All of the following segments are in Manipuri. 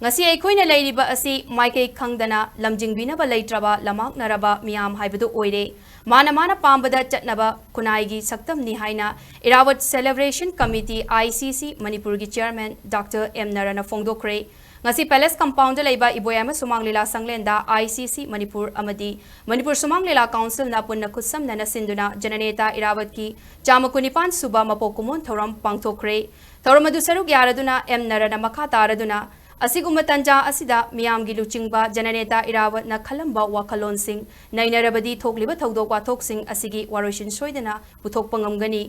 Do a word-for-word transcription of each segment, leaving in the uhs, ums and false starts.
ꯉꯁꯤ ꯑꯩꯈꯣꯏꯅ ꯂꯩꯔꯤꯕ ꯑꯁꯤ ꯃꯥꯏꯀꯩ ꯈꯪꯗꯅ ꯂꯝꯖꯤꯡꯕꯤꯅꯕ ꯂꯩꯇ꯭ꯔꯕ ꯂꯝꯃꯥꯡꯅꯔꯕ ꯃꯤꯌꯥꯝ ꯍꯥꯏꯕꯗꯨ ꯑꯣꯏꯔꯦ꯫ ꯃꯥꯅ ꯃꯥꯅ ꯄꯥꯝꯕꯗ ꯆꯠꯅꯕ ꯈꯨꯟꯅꯥꯏꯒꯤ ꯁꯛꯇꯝꯅꯤ ꯍꯥꯏꯅ ꯏꯔꯥꯋꯠ Celebration Committee, I C C, ꯃꯅꯤꯄꯨꯔꯒꯤ chairman Doctor M ꯅꯔꯅ ꯐꯣꯡꯗꯣꯛꯈ꯭ꯔꯦ꯫ ꯉꯁꯤ Palace Compoundꯗ ꯂꯩꯕ ꯏꯕꯣꯌꯥꯏꯃ ꯁꯨꯃꯥꯡ ꯂꯤꯂꯥ ꯁꯪꯂꯦꯟꯗ I C C ꯃꯅꯤꯄꯨꯔ ꯑꯃꯗꯤ ꯃꯅꯤꯄꯨꯔ ꯁꯨꯃꯥꯡ ꯂꯤꯂꯥ Councilꯅ ꯄꯨꯟꯅ ꯈꯨꯠꯁꯝꯅꯅ ꯁꯤꯟꯗꯨꯅ ꯖꯅꯅꯦꯇꯥ ꯏꯔꯥꯋꯠꯀꯤ ꯆꯥꯝꯃ ꯀꯨꯟꯅꯤꯄꯥꯟ ꯁꯨꯕ ꯃꯄꯣꯛ ꯀꯨꯝꯑꯣꯟ ꯊꯧꯔꯝ ꯄꯥꯡꯊꯣꯛꯈ꯭ꯔꯦ꯫ ꯊꯧꯔꯝ ꯑꯗꯨ ꯁꯔꯨꯛ ꯌꯥꯔꯗꯨꯅ M ꯅꯔꯅ ꯃꯈꯥ ꯇꯥꯔꯗꯨꯅ, ꯑꯁꯤꯒꯨꯝꯕ ꯇꯟꯖꯥ ꯑꯁꯤꯗ ꯃꯤꯌꯥꯝꯒꯤ ꯂꯨꯆꯤꯡꯕ ꯖꯅꯅꯦꯇꯥ ꯏꯔꯥꯋꯠꯅ ꯈꯜꯂꯝꯕ ꯋꯥꯈꯜꯂꯣꯟꯁꯤꯡ ꯅꯩꯅꯔꯕꯗꯤ ꯊꯣꯛꯂꯤꯕ ꯊꯧꯗꯣꯛ ꯋꯥꯊꯣꯛꯁꯤꯡ ꯑꯁꯤꯒꯤ ꯋꯥꯔꯣꯏꯁꯤꯟ ꯁꯣꯏꯗꯅ ꯄꯨꯊꯣꯛꯄ ꯉꯝꯒꯅꯤ꯫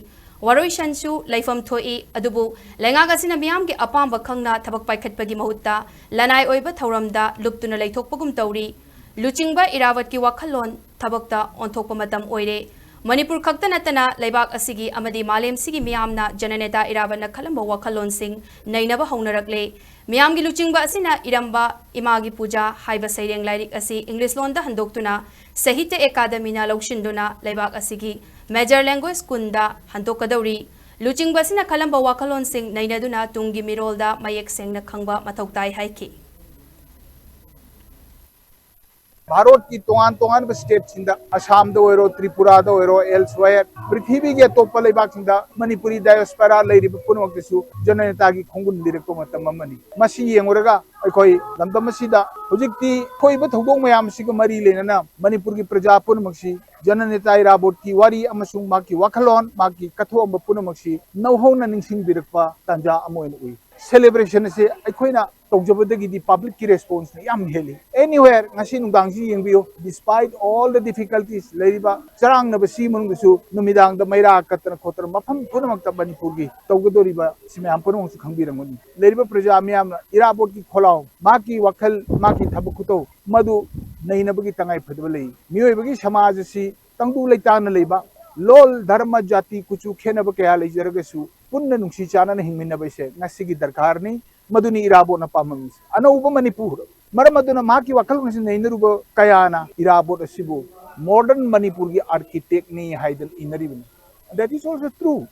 ꯋꯥꯔꯣꯏꯁꯟꯁꯨ ꯂꯩꯐꯝ ꯊꯣꯛꯏ, ꯑꯗꯨꯕꯨ ꯂꯩꯉꯥꯛ ꯑꯁꯤꯅ ꯃꯤꯌꯥꯝꯒꯤ ꯑꯄꯥꯝꯕ ꯈꯪꯅ ꯊꯕꯛ ꯄꯥꯏꯈꯠꯄꯒꯤ ꯃꯍꯨꯠꯇ ꯂꯅꯥꯏ ꯑꯣꯏꯕ ꯊꯧꯔꯝꯗ ꯂꯨꯞꯇꯨꯅ ꯂꯩꯊꯣꯛꯄꯒꯨꯝ ꯇꯧꯔꯤ꯫ ꯂꯨꯆꯤꯡꯕ ꯏꯔꯥꯋꯠꯀꯤ ꯋꯥꯈꯜꯂꯣꯟ ꯊꯕꯛꯇ ꯑꯣꯟꯊꯣꯛꯄ ꯃꯇꯝ ꯑꯣꯏꯔꯦ꯫ ꯃꯅꯤꯄꯨꯔ ꯈꯛꯇ ꯅꯠꯇꯅ ꯂꯩꯕꯥꯛ ꯑꯁꯤꯒꯤ ꯑꯃꯗꯤ ꯃꯥꯂꯦꯝꯁꯤꯒꯤ ꯃꯤꯌꯥꯝꯅ ꯖꯅꯅꯦꯇꯥ ꯏꯔꯥꯋꯠꯅ ꯈꯜꯂꯝꯕ ꯋꯥꯈꯜꯂꯣꯟꯁꯤꯡ ꯅꯩꯅꯕ ꯍꯧꯅꯔꯛꯂꯦ꯫ ꯃꯤꯌꯥꯝꯒꯤ ꯂꯨꯆꯤꯡꯕ ꯑꯁꯤꯅ ꯏꯔꯝꯕ ꯏꯃꯥꯒꯤ ꯄꯨꯖꯥ ꯍꯥꯏꯕ ꯁꯩꯔꯦꯡ ꯂꯥꯏꯔꯤꯛ ꯑꯁꯤ ꯏꯪꯂꯤꯁ ꯂꯣꯟꯗ ꯍꯟꯗꯣꯛꯇꯨꯅ ꯁꯥꯍꯤꯇ꯭ꯌ ꯑꯦꯀꯥꯗꯃꯤꯅ ꯂꯧꯁꯤꯟꯗꯨꯅ ꯂꯩꯕꯥꯛ ꯑꯁꯤꯒꯤ major language ꯀꯨꯟꯗ ꯍꯟꯗꯣꯛꯀꯗꯧꯔꯤ꯫ ꯂꯨꯆꯤꯡꯕ ꯑꯁꯤꯅ ꯈꯜꯂꯝꯕ ꯋꯥꯈꯜꯂꯣꯟꯁꯤꯡ ꯅꯩꯅꯗꯨꯅ ꯇꯨꯡꯒꯤ ꯃꯤꯔꯣꯜꯗ ꯃꯌꯦꯛ ꯁꯦꯡꯅ ꯈꯪꯕ ꯃꯊꯧ ꯇꯥꯏ ꯍꯥꯏꯈꯤ꯫ ꯚꯥꯔꯠꯀꯤ ꯇꯣꯉꯥꯟ ꯇꯣꯉꯥꯟꯕ stateꯁꯤꯡꯗ, ꯑꯁꯥꯝꯗ ꯑꯣꯏꯔꯣ, ꯇ꯭ꯔꯤꯄꯨꯔꯥꯗ ꯑꯣꯏꯔꯣ, elsewhere, ꯄ꯭ꯔꯤꯊꯤꯕꯤꯒꯤ ꯑꯇꯣꯞꯄ ꯂꯩꯕꯥꯛꯁꯤꯡꯗ ꯃꯅꯤꯄꯨꯔꯤ diaspora ꯂꯩꯔꯤꯕ ꯄꯨꯝꯅꯃꯛꯇꯁꯨ ꯖꯅꯅꯦꯇꯥꯒꯤ ꯈꯣꯡꯒꯨꯟ ꯂꯤꯔꯛꯄ ꯃꯇꯝ ꯑꯃꯅꯤ꯫ ꯃꯁꯤ ꯌꯦꯡꯂꯨꯔꯒ ꯑꯩꯈꯣꯏ ꯂꯝꯗꯝ ꯑꯁꯤꯗ ꯍꯧꯖꯤꯛꯇꯤ ꯊꯣꯛꯏꯕ ꯊꯧꯗꯣꯛ ꯃꯌꯥꯝꯁꯤꯒ ꯃꯔꯤ ꯂꯩꯅꯅ ꯃꯅꯤꯄꯨꯔꯒꯤ ꯄ꯭ꯔꯖꯥ ꯄꯨꯝꯅꯃꯛꯁꯤ ꯖꯅꯅꯦꯇꯥ ꯏꯔꯥꯕꯣꯠꯀꯤ ꯋꯥꯔꯤ ꯑꯃꯁꯨꯡ ꯃꯍꯥꯛꯀꯤ ꯋꯥꯈꯜꯂꯣꯟ, ꯃꯍꯥꯛꯀꯤ ꯀꯠꯊꯣꯛꯂꯝꯕ ꯄꯨꯝꯅꯃꯛꯁꯤ ꯅꯧꯍꯧꯅ ꯅꯤꯡꯁꯤꯡꯕꯤꯔꯛꯄ ꯇꯥꯟꯖꯥ ꯑꯃ ꯑꯣꯏꯅ ꯎꯏ꯫ Celebration ꯑꯁꯤ ꯑꯩꯈꯣꯏꯅ ꯇꯧꯖꯕꯗꯒꯤꯗꯤ publicꯀꯤ responseꯅ ꯌꯥꯝ ꯍꯦꯜꯂꯤ꯫ Anywhere, ꯉꯁꯤ ꯅꯨꯡꯗꯥꯡꯁꯤ ꯌꯦꯡꯕꯤꯌꯨ, despite all the difficulties, ꯂꯩꯔꯤꯕ ꯆꯔꯥꯡꯅꯕꯁꯤ ꯃꯅꯨꯡꯗꯁꯨ ꯅꯨꯃꯤꯗꯥꯡꯗ ꯃꯩꯔꯥ ꯀꯠꯇꯅ ꯈꯣꯠꯇꯅ ꯃꯐꯝ ꯄꯨꯝꯅꯃꯛꯇ ꯃꯅꯤꯄꯨꯔꯒꯤ ꯇꯧꯒꯗꯧꯔꯤꯕ ꯁꯤ ꯃꯌꯥꯝ ꯄꯨꯝꯅꯃꯛꯁꯨ ꯈꯪꯕꯤꯔꯝꯒꯅꯤ꯫ ꯂꯩꯔꯤꯕ ꯄ꯭ꯔꯖꯥ ꯃꯤꯌꯥꯝꯅ ꯏꯔꯥꯕꯣꯠꯀꯤ ꯈꯣꯜꯂꯥꯎ, ꯃꯍꯥꯛꯀꯤ ꯋꯥꯈꯜ, ꯃꯍꯥꯛꯀꯤ ꯊꯕꯛ ꯈꯨꯇꯧ ꯃꯗꯨ ꯅꯩꯅꯕꯒꯤ ꯇꯉꯥꯏ ꯐꯗꯕ ꯂꯩ꯫ ꯃꯤꯑꯣꯏꯕꯒꯤ ꯁꯃꯥꯖ ꯑꯁꯤ ꯇꯪꯗꯨ ꯂꯩꯇꯥꯅ ꯂꯩꯕ, ꯂꯣꯜ, ꯙꯔꯃ, ꯖꯥꯇꯤ, ꯀꯨꯆꯨ ꯈꯦꯠꯅꯕ ꯀꯌꯥ ꯂꯩꯖꯔꯒꯁꯨ ꯄꯨꯟꯅ ꯅꯨꯡꯁꯤ ꯆꯥꯟꯅꯅ ꯍꯤꯡꯃꯤꯟꯅꯕ ꯑꯁꯦ ꯉꯁꯤꯒꯤ ꯗꯔꯀꯥꯔꯅꯤ꯫ ꯃꯗꯨꯅꯤ ꯏꯔꯥꯕꯣꯠꯅ ꯄꯥꯝꯂꯝꯃꯤꯁꯦ꯫ ꯑꯅꯧꯕ ꯃꯅꯤꯄꯨꯔ꯫ ꯃꯔꯝ ꯑꯗꯨꯅ ꯃꯍꯥꯛꯀꯤ ꯋꯥꯈꯜꯂꯣꯟꯁꯤ ꯅꯩꯅꯔꯨꯕ ꯀꯌꯥꯅ ꯏꯔꯥꯕꯣꯠ ꯑꯁꯤꯕꯨ modern ꯃꯅꯤꯄꯨꯔꯒꯤ architectꯅꯤ ꯍꯥꯏꯗꯅ ꯏꯅꯔꯤꯕꯅꯤ꯫ That is also true.